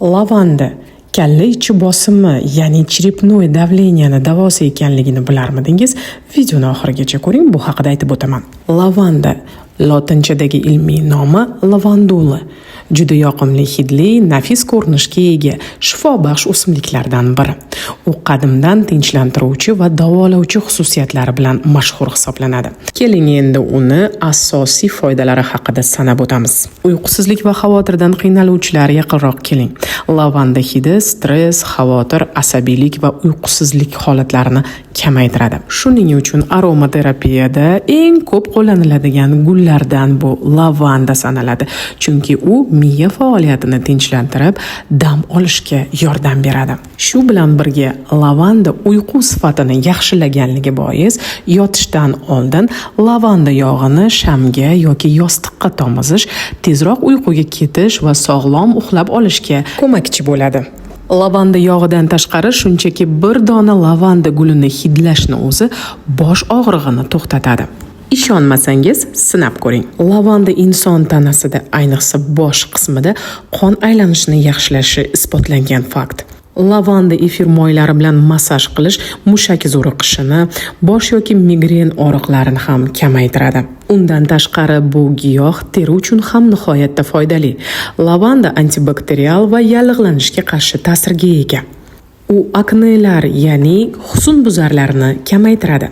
Lavanda kalla ichi bosimi, ya'ni черепное давление ni davosi ekanligini bilarmidingiz? Videoni oxirigacha ko'ring, bu haqida aytib o'taman. Lavanda lotinchadagi ilmiy nomi lavandula. Juda yoqimli hidli, nafis ko'rinishga ega shifobaxsh o'simliklardan biri. U qadimdan tinchlantiruvchi va davolovchi xususiyatlari bilan mashhur hisoblanadi. Keling, endi uni asosiy foydalari haqida sanab o'tamiz. Uyqusizlik va xavotirdan qiynaluvchilar, yaqinroq keling. Lavanda hidi stress, xavotir, asabiylik va uyqusizlik holatlarini kamaytiradi. Shuning uchun aromaterapiyada eng ko'p qo'llaniladigan gullardan bu lavanda sanaladi, chunki u miya faoliyatini tinchlantirib, dam olishga yordam beradi. Shu bilan birga lavanda uyqu sifatini yaxshilaganligi bois, yotishdan oldin lavanda yog'ini shamga yoki yostiqqa tomizish tezroq uyquga ketish va sog'lom uxlab olishga ko'makchi bo'ladi. Lavanda yog'idan tashqari, shunchaki bir dona lavanda gulini hidlashni o'zi bosh og'rig'ini to'xtatadi. Ishonmasangiz, sinab ko'ring. Lavanda inson tanasida, ayniqsa bosh qismida qon aylanishini yaxshilashi isbotlangan fakt. Lavanda efir moylari bilan massaj qilish mushak zo'riqishini, bosh yoki migren og'riqlarini ham kamaytiradi. Undan tashqari, bu giyoh teri uchun ham nihoyatda foydali. Lavanda antibakterial va yallig'lanishga qarshi ta'sirga ega. U aknelar, ya'ni husnbuzarlarni kamaytiradi,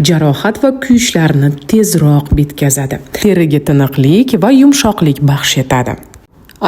jarohat va kuyishlarni tezroq bitkazadi, teriga tiniqlik va yumshoqlik baxsh etadi.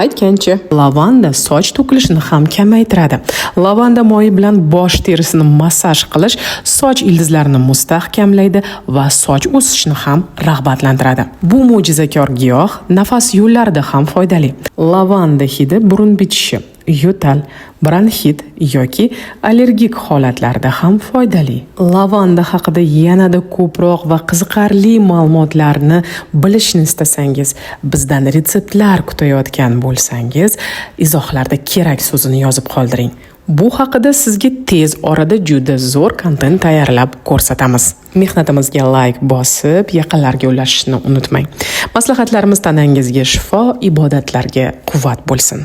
Aytgancha, lavanda soch to'kilishini ham kamaytiradi. Lavanda moyi bilan bosh terisini massaj qilish soch ildizlarini mustahkamlaydi va soch o'sishini ham rag'batlantiradi. Bu mo'jizakor giyoh nafas yo'llarida ham foydali. Lavanda hidi burun bitishi, yo'tal, bronxit yoki allergik holatlarda ham foydali. Lavanda haqida yanada ko'proq va qiziqarli ma'lumotlarni bilishni istasangiz, bizdan retseptlar kutayotgan bo'lsangiz, izohlarda "kerak" so'zini yozib qoldiring. Bu haqida sizga tez orada juda zo'r kontent tayyorlab ko'rsatamiz. Mehnatimizga layk bosib, yaqinlarga ulashishni unutmang. Maslahatlarimiz tanangizga shifo, ibodatlarga quvvat bo'lsin.